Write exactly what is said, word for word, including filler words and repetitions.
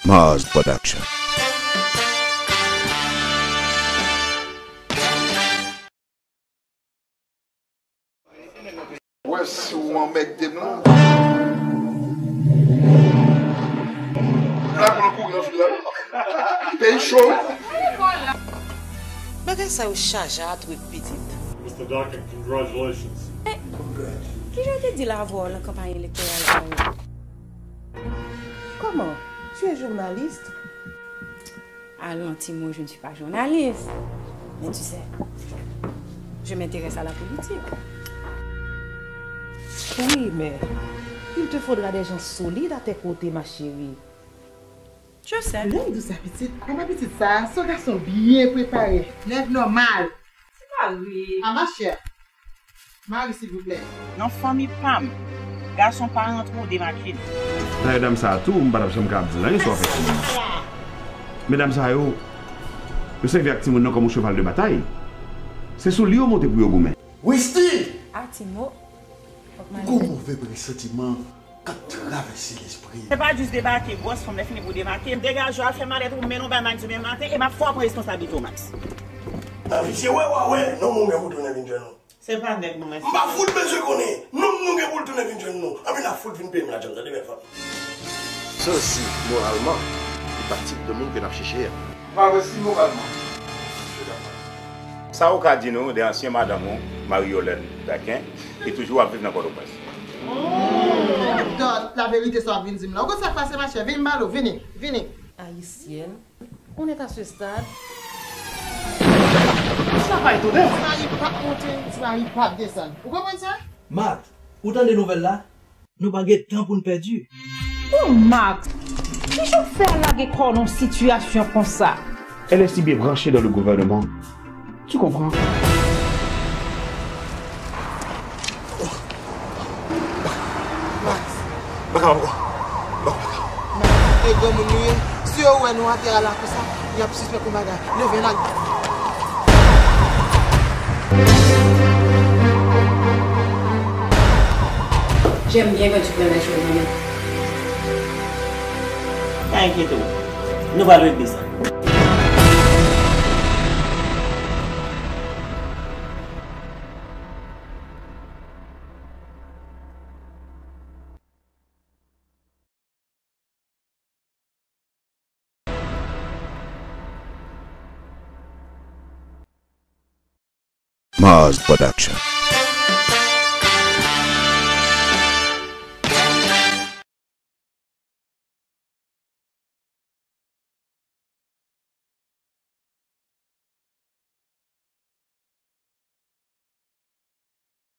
Mars Production. Wè si w anmègde m la. La pou l kouri anfil la. Peyi cho wi. Bagay sa yo chaje a twoup pitit. Mister Duncan, congratulations. Kijan w te di la avè w nan kanpay elektoral sa yo? Comment? Tu es journaliste? Allons, Timo, je ne suis pas journaliste. Mais tu sais, je m'intéresse à la politique. Oui, mais il te faudra des gens solides à tes côtés, ma chérie. Je sais. Lè m di w sa pitit, apa pitit sa a, se yon gason byen prepare. Nèg nòmal. Se pa vre. A ma chère. Mari, silvouplè. Nan fanmi pa m, gason pa rantre w demake l. Dayè dam sa a tou, m pa t ap janm ka ap di l anyen sou afè timoun nan. Men dam sa yo, yo sèvi ak timoun nan kòm yon cheval de batay. Se sou li yo monte pou yo goumen. Wisti! A Timo, fòk m ale. Gon move presantiman k ap travèse lespri m. Se pa jis debake, gwòs fanm, lè fini pou debake. Degaje w, al fè malèt ou, mennen w bay Max demen maten, e m ap fè w pran responsablite w, Max. Nan visye wè w a wè, nonm ou gen pou tounen vin jwenn ou. Se pa nèg nou mèsi. M pa fout bezwen konnen, nonm nou gen pou l tounen vin jwenn nou. Anpi n ap fout vin peye m lajan m, tande bèl fanm. Sa osi, moralman, li pa tip de moun ke n ap chèche a. M pa wè si moralman. Sa ou ka di nou de ansyen madanm ou, Marie Yolène Daquin, ki toujou ap viv nan Pòtoprens? Dòt, laverite sa w ap vin di m la. Ou konn sa k pase, machè? Vini m pale w, vini, vini. Haïtienne, on est à ce stade. Ti mari p ap monte, ti mari p ap desann. Ou konprann sa? Mat, ou tande nouvèl la? Nou pa gen tan pou n pèdi. Oh Max, kijan w fè al lage kò w nan yon sitiyasyon konsa? Elle est si bien branchée dans le gouvernement. Tu comprends? Max. Baka ankò. Max, e granmoun nou ye. Si yo wè nou atè a la konsa, y ap sispèk yon bagay. Leve n al. J'aime bien quand tu prends les choses en main. Pa enkyete w. Nou pral regle sa. Mars Production.